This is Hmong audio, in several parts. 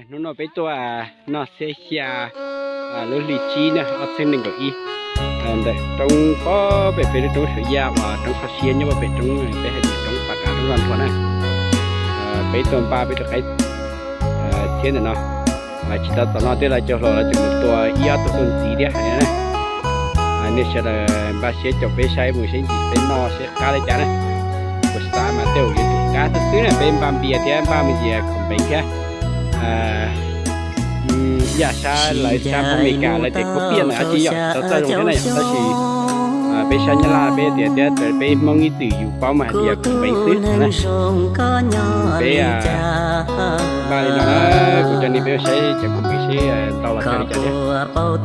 Hnub no peb tuaj noj xiab xya lub hli tsib na, ob txhiab nees nkaum ib, ntawm roob pob pem peb lub roob Suav Yaj uas roob Kho Siab nyob pob pem roob peb hais tias roob Pas Kav roob Vaj Nrhuav na. Peb tuaj npaj peb tus qaib thiab ntawm no. Tsis tau txog no tej lawv cov hluas lawv tseem mus tua ib ob tug tuaj ntxiv thiab hais na. Nej sawv daws npaj siab caum peb saib mus seb ntsis peb noj seb qab li cas na. Kuv xav mas tej zaum yuav tsum qab xwb xwb na, peb npaj npias thiab npaj me ntsis khoom npeev thiab. Yam sab lawv sab Hmoob Amelikas lawv tias khaub piaj na, tsis yog txawj zoo thiab na yom, tab sis peb sab Nyab Laj peb tias thiab peb Hmoob ib txwm yus paub mas hais tias khoom npeev xwb na. Peb npaj li no na, kuv coj nej peb saib cov khoom npeev seb ntau los tau li cas thiab. Khoom npeev na.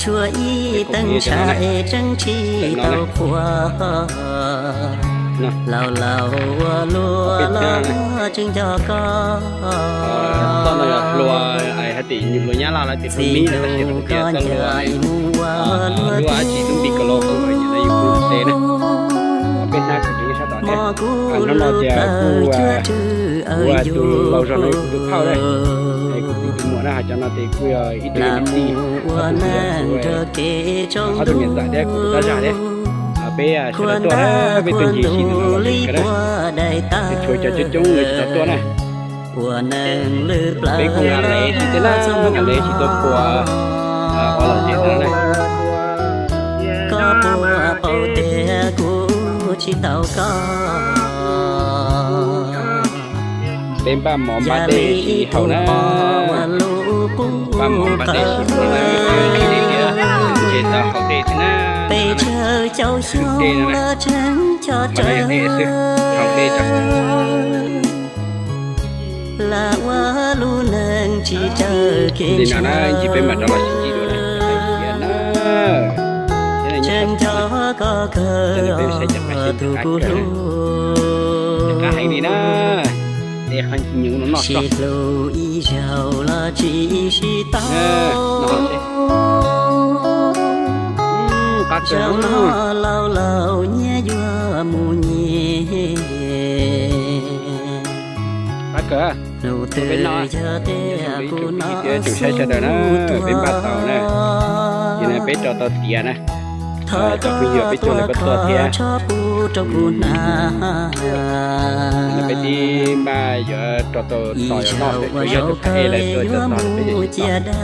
Txoj no yog hlua, hais tias nws hlua Nyab Laj lawv tias hlua mib na, tab sis kuv tias txoj hlua, hlua dab tsi lub npi kaus los kuj nyob yus kuj tes na. Peb hnab kuv tus sab tom thiab. Hnub no ces kuj ua tus laus zog no kuv tus phauj na, kuv tus muam na, ho cov no ces kuj yog ib tug niam tij, ob tug niam tij, ob tug niam ntxawm thiab kuv tus dab zag thiab. Peb sawv daws tuaj na, peb tuaj ncig sim no los zoo kawg na. Tshuav cov coob coob tsis tau tuaj na. Peb kuj nqa lev tsis tau na, nqa lev tsis tau puas, ua lom zem no na. Peb npaj mov npaj dej sim haus na. Npaj mov npaj dej sim haus na, ces tau haus dej xwb na. Dej no na, npaj dej xwb, haus dej tso. Ntawm no na, ntsis peb mam rov los sib ntsib dua na. Peb saib cov qab siab qab kawg na. Qab heev li na. Dej qab nyuv no noj tso. Qab kawg. Qab kawg. Peb no, ib tsoom phooj ywg thiab tsoom saib sawv daws na, peb npaj tau na. Ces no peb rau tau tiav na. Cov phooj ywg peb tuaj lawv kuj tuaj thiab. No peb tib npaj yuav rau tau tos yuav noj, tsuas yog tus phaj ej lawv tuaj tau tos peb yuav sib tos.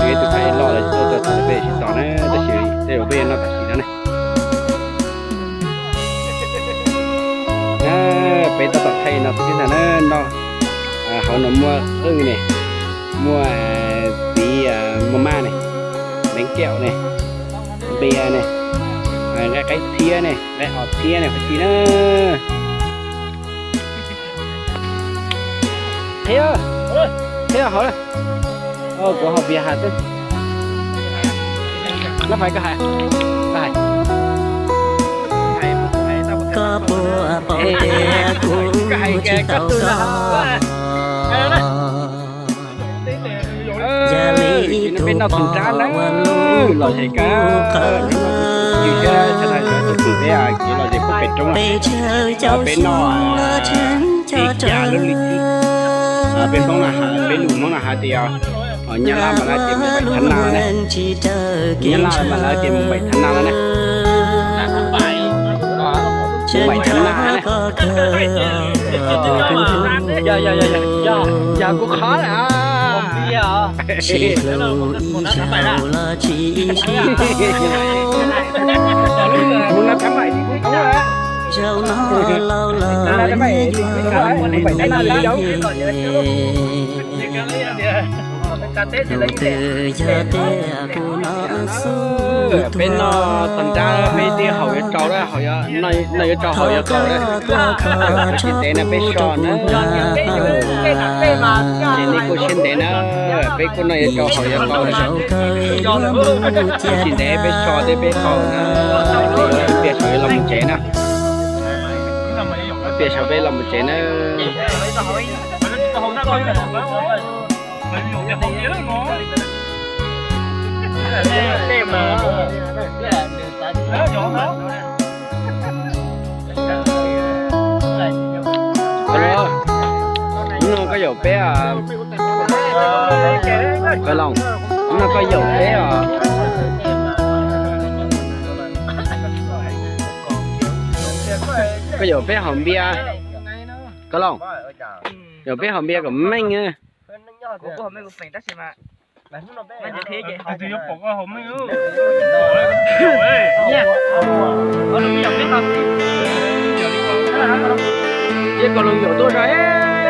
Yog tus phaj ej loj lawv tuaj tau tos peb yuav sib tos na, tab sis tej zaum peb yuav noj tam sim no na. Peb tab tom thaij no xwb thiab ntag na, no hauv no muaj qwj ne, muaj txiv maj maj ne, leev kaum ne, npias ne, nqaij qaib txhiab ne, nqaij os txhiab ne, qhov txhia na. Qhia, qhia hauv na. Kuv hauv pias has xwb. Lab phais koj hais, koj hais. Koj puas paub tias kuv tsis tau koj. Yam li ib tug poj lub qub qhawv, peb tsawg caum xyoo los tseem coj tseem coj peb lub hli. Peb Hmoob no, peb lus Hmoob no hais tias, Nyab Laj mas lawv tias mus npaim thav naj no ne. Nyab Laj mas lawv tias mus npaim thav naj no ne. Mus npaim thav naj ne. Yog kuv qhov lawm. Mus no thav npaim, mus no thav npaim, mus npaim thav naj, mus npaim thav naj. Peb noj tag nrho, peb twb haus yuav rau lawm, noj yuav rau haus yuav rau lawm. Tsis ntev no peb so na, ces nej kuj siab ntev na, peb kuj noj yuav rau haus yuav rau lawm. Tsis ntev peb so thiab peb haus na, peb saum yuav los mus tsev na. Peb saum peb los mus tsev na. Yaum peb os. Koj Loos, no koj yaum peb os. Koj yaum peb hauv npias. Koj Loos, yaum peb hauv npias kom meej. Ces Koj Loos yaum tuaj zog.